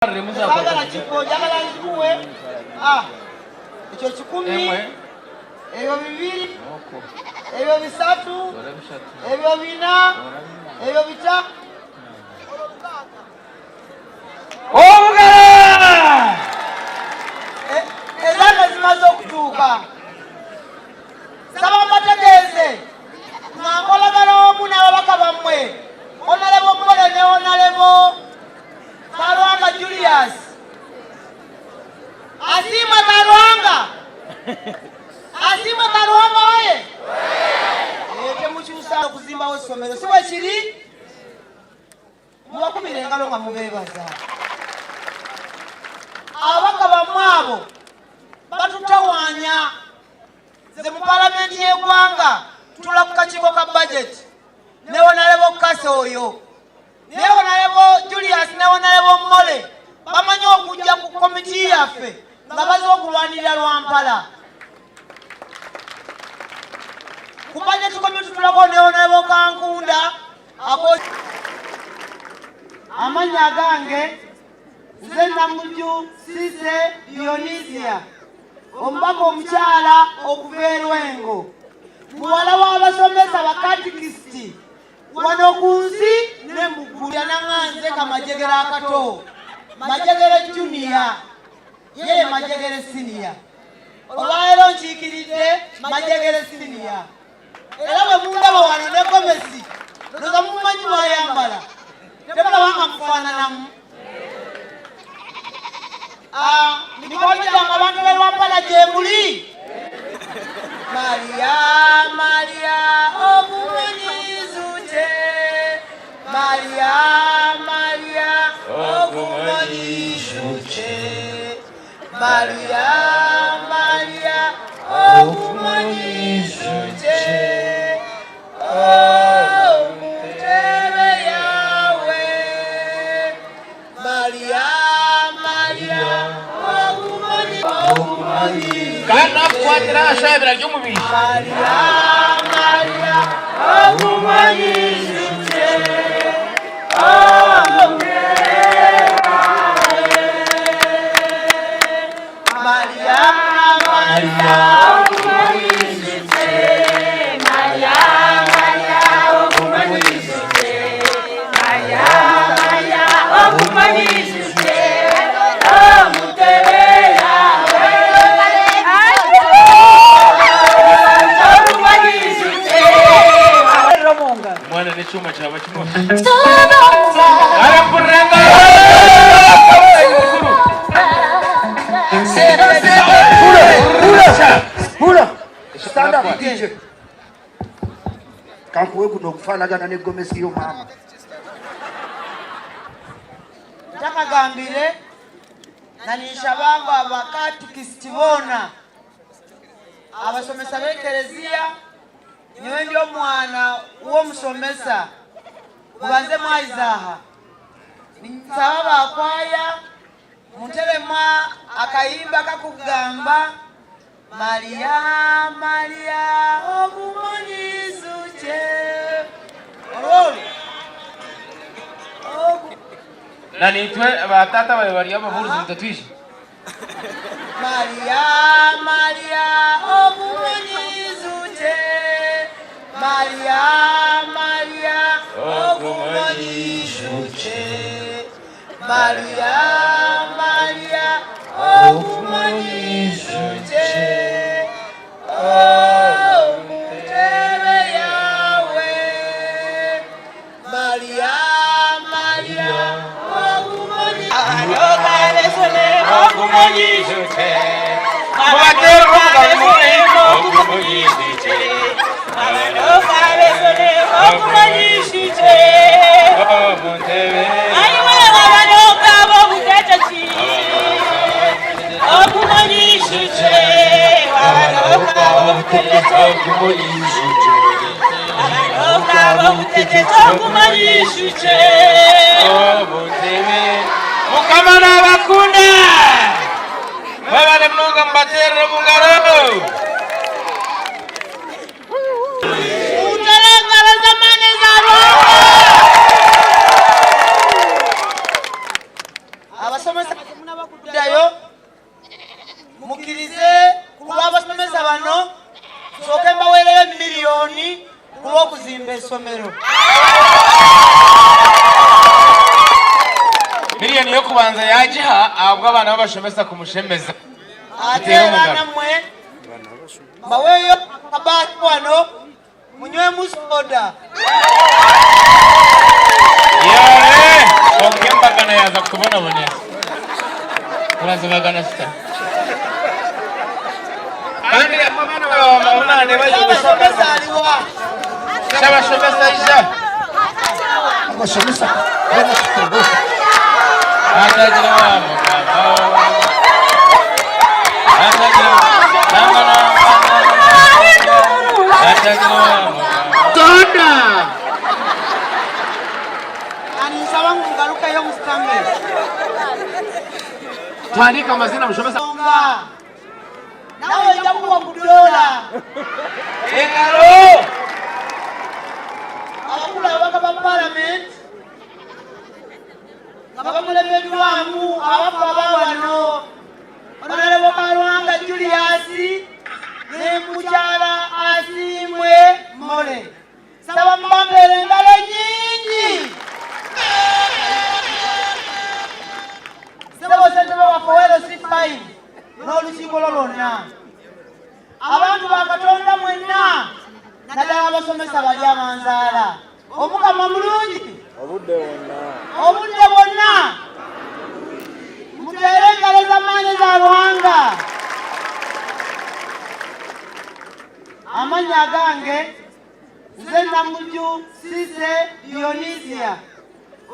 Saagala kifo, njagala nkuwe. Ah, ekyo 100, ebyo 2, ebyo 3, ebyo 4, ebyo 5. Obugala! Ezange zimaze okutuuka. Nsaba mbategeeze nga nkolagana wamu n'ababaka bammwe, Honorable Mole ne Honorable Kalwanga Julius. Asiimwe Kalwanga. Asiimwe Kalwanga oye. Temukyusa okuzimbawo essomero, si bwe kiri? Mubakumira engalo nga mubeebaza. Ababaka bammwe abo batutawaanya. Nze mu paalamenti y'eggwanga ntula ku kakiiko ka budget ne Honorable Kase oyo, ne Honorable Julius ne Honorable Mole bamanyi okujja ku komiti yaffe nga baze okulwanirira Lwampala. Ku budget committee tutulako ne Honorable Kankunda. Amannya gange nze Namujju Cissy Dionisia, omubaka omukyala okuva e Lwengo, muwala w'abasomesa bakatikisiti wano ku nsi ne mu ggulu. Yanaŋŋanze Kamajegere akato, Majegere Junior, ye Majegere Senior. Olwaleero nkiikiridde Majegere Senior. Era bwe mundaba wano ne gomesi, ndowooza mumumanyi bw'ayambala, temulaba nga mufaananamu. Mikwano gyange abantu b'e Lwampala gye muli. Maria, Maria, ogumanyizuute. Maria, Maria, ogumanyizuute. Maria, Maria, ogumanyizuute. Omutebe yawe. Maria, Maria, ogumanyi. Kandi nakukwatira ahashabira ry'omubiri. Maria, Maria, ogumanyizuute. Maria, Maria, ogumanyizuute. Maria, Maria, ogumanyizuute. Maria, Maria, ogumanyizuute. Omutebe yawe. Ogumanyizuute. Omwana n'ekyoma kyaba kimwe. Arakuranga. Hula! Stand up, DJ. Kankuwe guno okufaanagana ne gomesi yo maama. Ntakagambire na ninshabanga abakatikisiti boona abasomesa b'ekereziya, nyowe ndi omwana w'omusomesa mubanze mwaizaha. Nsaba bakwaya munteremu akayimba kakugamba Maria, Maria, ogumanyizuute. Olwolwo Na nitwe batata bawe bari ababuruzi mutatwije. Maria, Maria, ogumanyizuute. Maria, Maria, ogumanyizuute. Maria, Maria, ogumanyizuute. Omutebe yawe. Maria, Maria, Ogumanyizuute. Mubateere ogumanyizuute. Ogumanyizuute. Omuntebe. Ayiwe abanoga b'obuteeteki. Ogumanyizuute. Abanoga b'obuteeteki. Ogumanyizuute. Abanoga b'obuteeteki. Ogumanyizuute. Omuntebe. Mukama n'abakunda. Mwebale munonga mubateerere mu ngalo. Mutere engalo z'amaani eza Rwanda. Abasomesa temunaba kuddayo, mukkirize ku lw'abasomesa bano nsooke mbaweereyo miliyoni ku lw'okuzimba essomero. Miliyoni y'okubanza yagiha ahabwa abaana b'abashomesa kumushemeza. Ate Muteere era omugaro. Nammwe mbaweeyo akabaati wano munywemu soda. Yore! Konka embagana yaza kutubonabonesa. Turazibagana tuta? Kandi abaana bawe Abasomesa aliwa? Shabashomesa ija. Abasomesa bana kitabo. Atagira wa mugabo. Atagira nanga nanga. Atagira wa mugabo. Tonda. Ani nsaba mugalukeyo musitame. Tuandika amazina mushomesa. Nga nawe ojja kuwa ku dola. Engalo. Abakulu ababaka ba palamenti nga bakulembeddwamu abafa abawano Honorable Kalwanga Julius ne mukyala Asiimwe Mole, saba mubampeera engalo nyingi. Sebo ssentebe waffe LC5 n'olukiiko lwo lwonna, abantu ba Katonda mwenna, naddala abasomesa bali abanzaala, Omukama mulungi obudde bwonna. Muteere engalo z'amaanyi za Ruhanga. Amannya agange nze Namujju Sise Dionisia,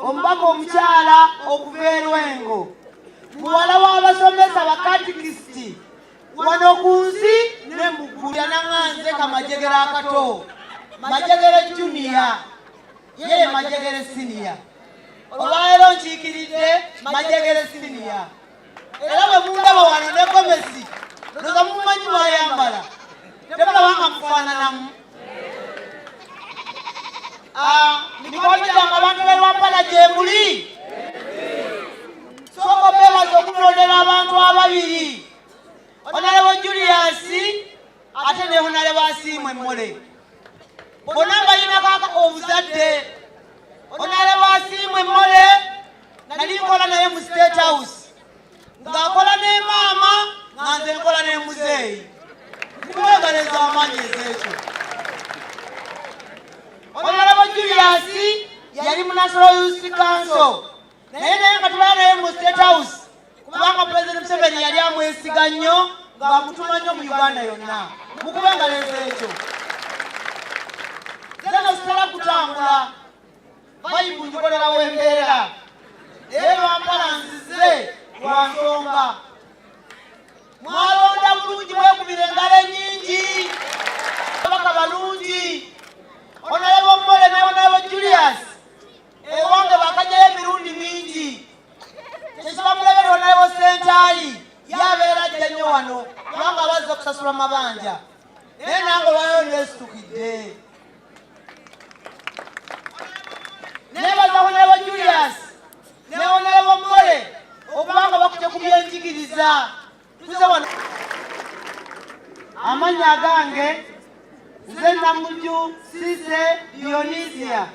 omubaka omukyala okuva e Lwengo, muwala w'abasomesa bakatikisiti wano ku nsi ne mu ggulu. Yanaŋŋanze Kamajegere akato, Majegere Junior, ye Majegere Senior. Olwaleero nkiikiridde Majegere Senior, era bwe mundaba wano ne gomesi ndoza mumanyi bwayambala, temulaba nga mufaananamu. Mikwano gyange abantu b'e Lwampala gye muli, sooka beebaza okulondera abantu ababiri, Honorable Julius ate ne Honorable Asiimwe Mmole. Bonna mbayinako obuzadde. Honorable Asiimwe Mmole nali nkola naye mu State House, ng'akola ne maama nga nze nkola ne muzeeyi. Nkumwebaleza amaanyi ez'ekyo. Honorable Julius yali mu National Youth Council, naye nga tubeera naye mu State House kubanga President Museveni yali amwesiga nnyo ng'amutuma nnyo mu Uganda yonna. Mukubengaleeza ekyo. Nze sitera kutambula, vibe ngikolerawo embeera, naye Lwampala nzize lwa nsonga. Mwalonda bulungi, mwekubira engalo ennyingi, ababaka balungi, Honorable Mmole ne Honorable Julius. Ewange bakajjayo emirundi mingi, kyekiba mulebere Honorable Sentayi yabeera ajja nnyo wano kubanga abazza okusasula mabanja, naye nange olwayo neesitukidde. Nebaza Honorable Julius ne Honorable Mmole okubanga bakutye ku byenjigiriza. Tuze wano. Amannya agange nze Namujju Sise Dionisia,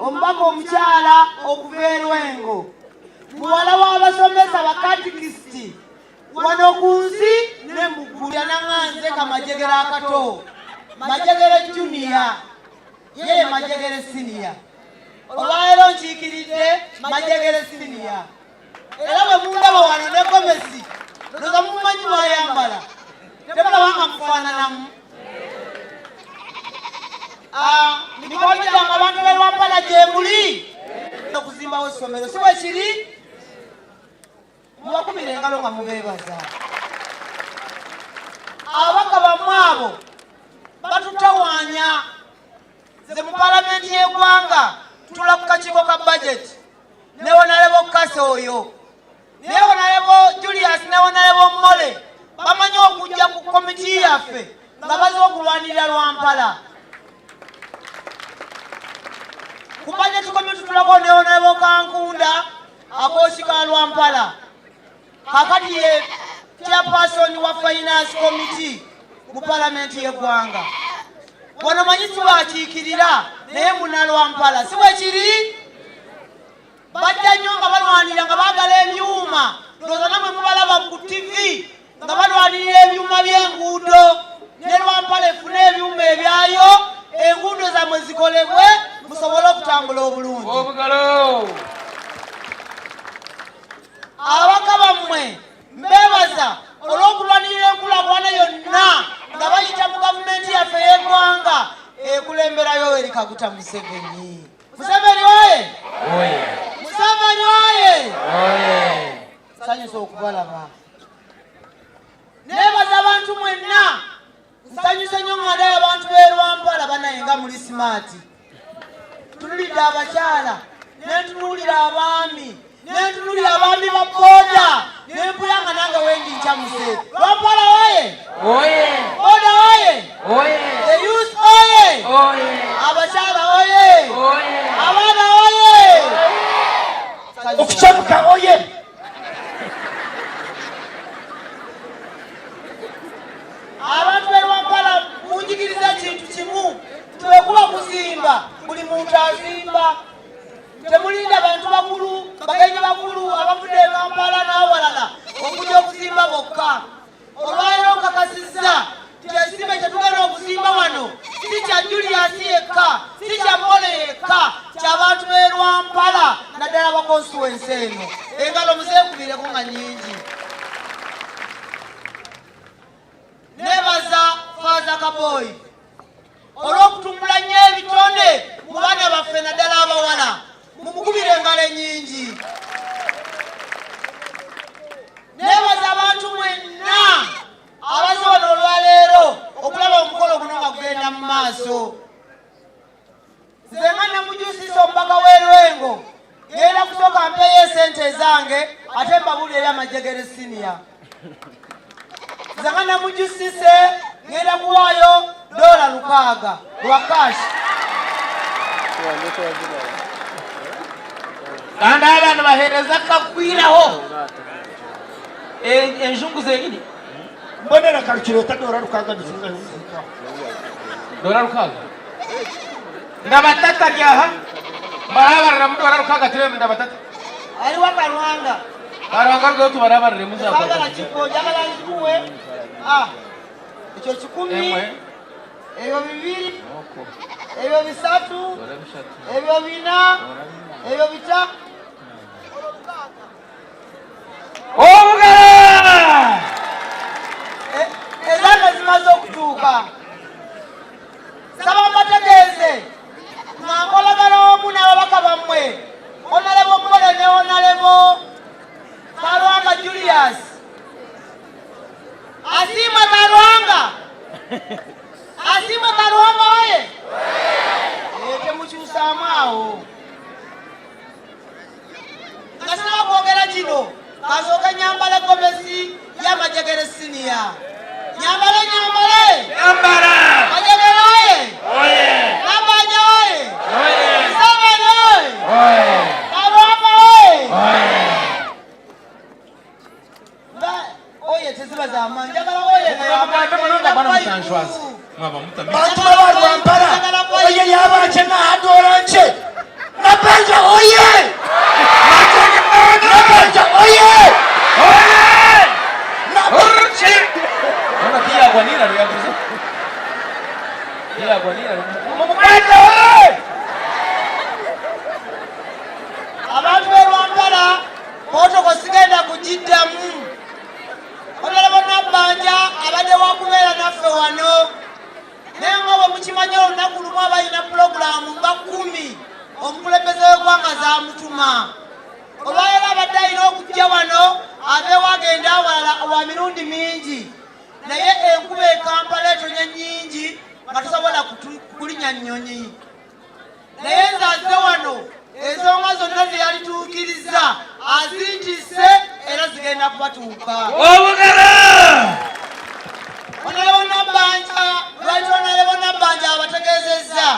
omubaka omukyala okuva e Lwengo, muwala w'abasomesa bakatikisiti wano ku nsi ne mu ggulu. Yanaŋŋanze Kamajegere akato, Majegere Junior, ye Majegere Senior. Olwaleero nkiikiridde Majegere Senior, era bwe mundaba wano ne gomesi ndoza mumanyi bwayambala, temulaba nga mufaananamu. Mikwano gyange abantu b'e Lwampala gye muli, okuzimbawo essomero si bwe kiri? Mubakubira engalo nga mubeebaza. Ababaka bammwe abo batutawaanya. Nze mu palamenti y'eggwanga ntula ku kakiiko ka budget ne Honorable Kase oyo, naye Honorable Julius ne Honorable Mmole bamanyi okujja ku komiti yaffe nga baze okulwanirira Lwampala. Ku budget committee tulako ne Honorable Kankunda akoosi ka Lwampala. Kakati ye chairperson wa finance committee mu palamenti y'eggwanga. Wano manyi si bwakiikirira naye munalwampala si bwe kiri? Bajja nnyo nga balwanira nga baagala ebyuma, ndowooza namwe mubalaba ku TV nga balwanirira ebyuma by'enguudo. Ne Lwampala efune ebyuma ebyayo, enguudo zammwe zikolebwe musobole okutambula obulungi. Obugalo. Ababaka bammwe mbeebaza olw'okulwanirira enkulaakulana yonna nga bayita mu gavumenti yaffe ey'eggwanga ekulembera Yoweri Kaguta Museveni. Museveni oye! Oye! Museveni oye! Oye! Nsanyusa okubalaba. Neebaza abantu mwenna. Nsanyuse nnyo nga ndaba abantu b'e Lwampala banaye nga muli simaati. Tunulidde abakyala, nentunuulira abaami, nentunuulira abaami ba boda, nempulira nga nange wendi ncamuse. Lwampala oye! Oye! Boda oye! Oye! The youth oye! Oye! Abakyala oye! Oye! Abaana oye! Okucamuka oye! Abantu b'e Lwampala munjigiriza ekintu kimu nti bwekuba kuzimba buli muntu azimba, temulinda bantu bakulu, bagenyi bakulu abavudde e Kampala n'awalala okujja okuzimba bokka. Olwaleero nkakasizza nti ekizimbe kye tugenda okuzimba wano si kya Julius yekka, si kya Mole yekka, ky'abantu b'e Lwampala naddala aba constituency eno. Engalo muzeekubireko nga nnyingi. Nebaza Faaza Kaboyi olw'okutumbula nnyo ebitone mu baana baffe naddala abawala. Mumukubire engalo ennyingi. Nebaza abantu mwenna abazze wano olwaleero okulaba omukolo guno nga gugenda mu maaso. Nze nga Namujusisa omubaka w'e Lwengo ngenda kusooka mpeeyo esente ezange ate mbabuulire eri Amajegere siniya. Nze nga Namujusise ngenda kuwaayo $600 lwa kashi. Kandi abantu baheereza akakwiraho enjungu zenyini. Mbonera karukireta $600 nizingahe? $600. Ndabatata ryaha mbarabarira $600 turebe ndabatata. Aliwo Kalwanga. Kalwanga rwo tubarabarire muzakora. Sagala kifo njagala nzikuwe. Ekyo 10. Emwe. Ebyo 2. Ebyo 3. Ebyo 4. Ebyo 5. Obugala! Ezange zimaze okutuuka. Nsaba mbategeeze nga nkolagana wamu n'ababaka bammwe Honorable Mole ne Honorable Kalwanga Julius. Asiimwe Kalwanga. Asiimwe Kalwanga oye! Temukyusaamu awo. Nga sinaba kwogera kino, kasooke nyambale gomesi y'Amajegere siniya. Nyambale, nyambale! Nyambala! Majegere oye! Oye! Nabanja oye! Oye! Museveni oye! Oye! Kalwanga oye! Oye! Oye teziba za maanyi. Njagala oye nga ya maanyi. Bantu b'Abarwampara oye yabanje n'ahadora nje. Nabanja oye! Nabanja oye! Oye! Oye! Abantu b'e Lwampala protocol sigenda kugiddamu. Honorable Nabbanja abadde wakubeera naffe wano, naye nga bwe mukimanyi olunaku lumu abalina pulogulaamu nga 10 omukulembeze w'eggwanga zaamutuma. Olwaleero abadde alina okujja wano aveewo agende awalala wa mirundi mingi, naye enkuba e Kampala etonye nnyingi nga tosobola kulinnya nnyonyi. Naye nze azze wano ensonga zonna ze yalituukirizza azintisse era zigenda kubatuuka. Obugala! Honorable Nabbanja, lwaki Honorable Nabbanja abategeezezza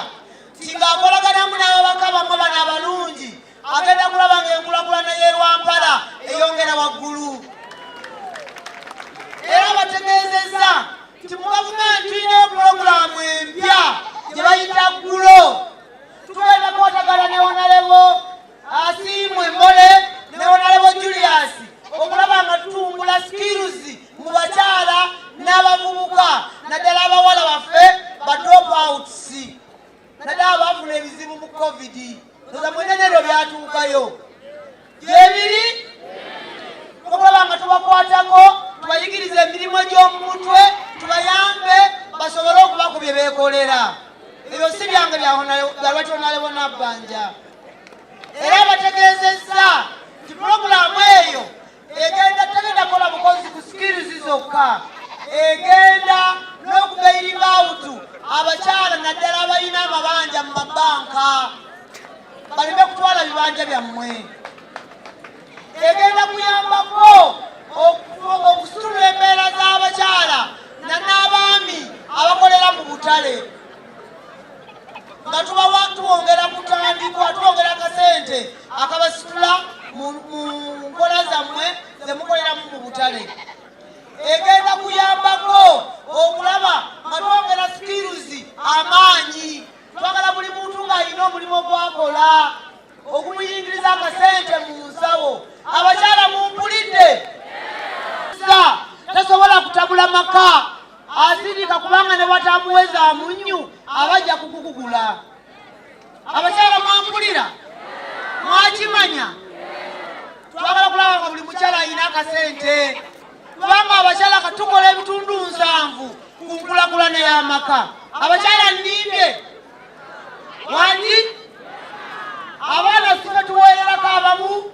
nti ng'akolaganamu n'ababaka bammwe bano abalungi agenda kulaba ng'enkulaakulana y'e Lwampala eyongera waggulu. gye bayita ggulo. Tugenda kukwatagana ne Honorable Asiimwe Mbole ne Honorable Julius okulaba nga tutumbula skills mu bakyala n'abavubuka, naddala abawala baffe ba dropouts, naddala abaafuna ebizibu mu COVID. Oza mwenenero byatuukayo gyebiri, okulaba nga tubakwatako, tubayigiriza emirimu egy'omu mutwe, tubayambe basobole okuba ku bye beekolera. Ebyo si byange, bya Right Honorable Nabbanja. Era abategeezezza nti pulogulaamu eyo egenda tegenda kukola bukozi ku skills zokka, egenda n'okubailinga out abakyala, naddala abalina amabanja mu mabanka, baleme kutwala bibanja byammwe. Egenda kuyambako okusitula embeera z'abakyala n'abaami abakolera mu butale, nga tubawa, tubongera kutandikwa, tubongera akasente akabasitula mu nkola zammwe zemukoleramu mu butale. Egenda kuyambako okulaba nga twongera skills amaanyi. Twagala buli muntu ng'alina omulimu gwakola ogumuyingiriza akasente mu nsawo. Abakyala mumpulidde? Tasobola kutabula maka, asirika, kubanga ne bwatamuweza munnyu abajja kukukugula. Abakyala mwampulira? Mwakimanya? Twagala kulaba nga buli mukyala alina akasente, kubanga abakyala katukola ebitundu 70 ku nkulakulana y'amaka. Abakyala, nnimbye wangi? Abaana sife tuweererako abamu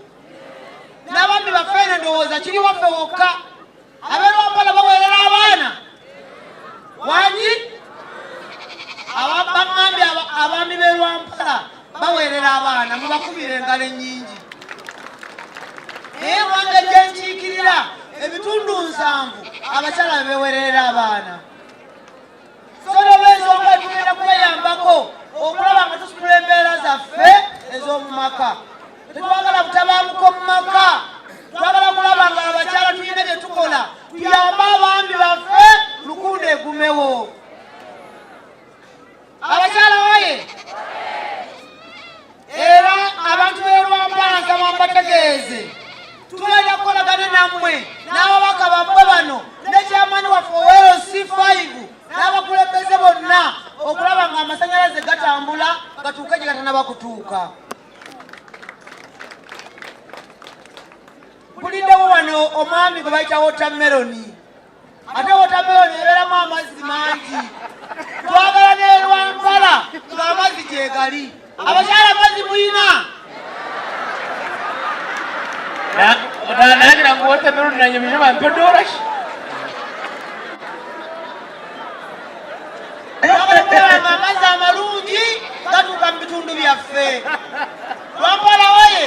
n'abaami baffe. Eno ndowooza kiri waffe wokka. Abeerwampala baweerera abaana wangi? Baŋŋambye abaami b'erwampala baweerera abaana, mubakubira engalo ennyingi. Naye wange gyenkiikirira, ebitundu 70 abakyala bebeweererera abaana. So n'olwensonga tugenda kubayambako okulaba nga tusitula embeera zaffe ez'omu maka. Tetwagala butabanguko mu maka, twagala kulaba nga abakyala tulina bye tukola tuyambe abaami baffe, lukundo egumewo. Abakyala waye! Era abantu b'erwampala, nsaba mbategeeze, tugenda kukolagana nammwe n'ababaka bammwe bano ne chairman waffe owa LC5 n'abakulembeze bonna okulaba nga amasanyalaze gatambula gatuuke gye gatanaba kutuuka. Mpuliddewo wano omwami gwe bayita watermelon, ate watermelon ebeeramu amazzi mangi. Twagala n'erwampala ng'amazzi gyegali. Abakyala, amazzi muyina? Nagira ngu watermelon nanyumije bampe dorashi. Twagala kulaba nga amazzi amalungi gatuuka mu bitundu byaffe. Lwampala waye!